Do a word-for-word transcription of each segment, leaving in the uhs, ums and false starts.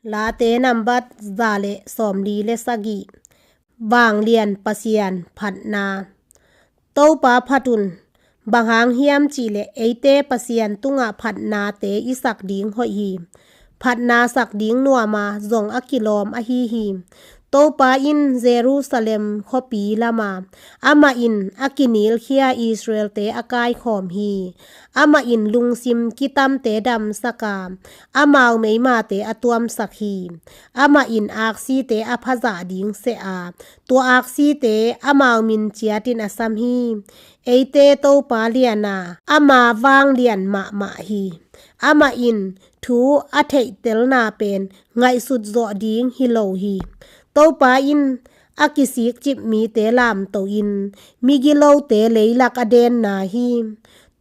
Late nambat za le sawmli le sagih. Vanglian Pasian phatna. Topa phat un. Bang hang hiam cihleh eite Pasian tungah phatnate i sak ding hoih hi. Phatna sak ding nuama zong a kilawm ahi hi. Topa in Jerusalem khuapi lama, amah in a kinilkhia Israelte a kaikhawm hi. Amah in lungsim kitamte damsaka, amau meimate a tuamsak hi. Amah in aksite a phazah ding seh a, tua aksite amau min ciatin a sam hi. Eite Topa liana, ama vanglian mahmah hi. Amah in thu a theihtelna pen ngaihsut zawh ding hi lo hi. Topa in a kisikcip mite lamto in, migilote leilak a denna hi.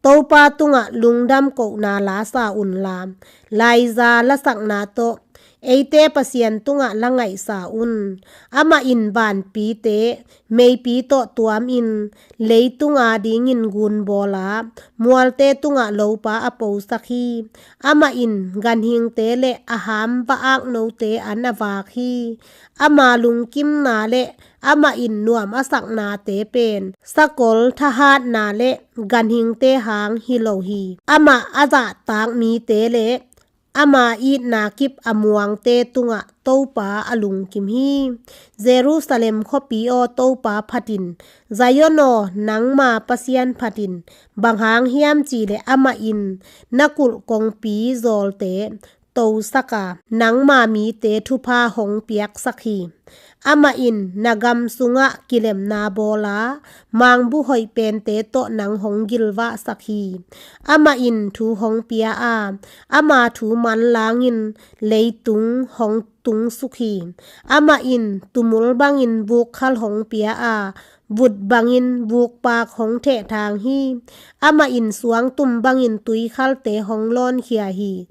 Topa tungah lungdam kohna lasa unla, laiza lasakna tawh eite Pasian tungah la ngaihsa un. Amah in vanpite meipi tawh tuamin, leitung adingin gunbawla, mualte tungah lopa a posak hi. Amah in ganhingte le a ham va-ak note an a vak hi. Ama lungkimna le amah in nuam a saknate pen sakol thahatna le ganhingte hang hi lo hi. Amah a zahtak mite le ama itna kip a muangte tungah Topa a lungkim hi. Jerusalem khuapi aw, Topa phatin, Zion aw, nangma Pasian phatin, bang hang hiam cihleh amah in na kulh kongpi zawlte tosaka, nangma mite thupha hong piaksak hi. Amah in na gam sungah kilemna bawla, mangbu hoih pente tawh nang hong gilvahsak hi. Amah in thu hong pia a, ama thu manlangin leitung hong tungsuk hi. Amah in tumul bangin vukkhal hong pia a, vut bangin vukpak hong thehthang hi. Amah in suangtum bangin tuikhalte hong lawnkhia hi.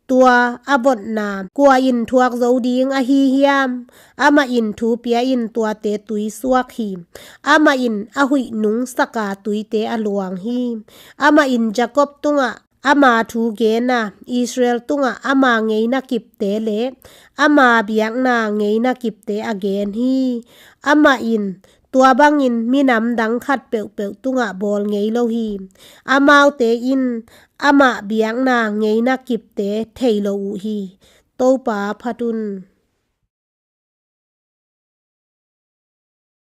Tua a votna kua in thuak zo ding ahi hiam? Amah in thu pia in tuate tuisuak hi. Amah in a huih nungsaka tuite a luang hi. Amah in Jakob tungah ama thu gen a, Israel tungah ama ngeina kipte le ama biakna ngeina kipte a gen hi. Amah in tua bangin minam dang khat peuhpeuh tungah bawl ngei lo hi. Amaute in amah biakna ngeina kipte thei lo uh hi. Topa phat un.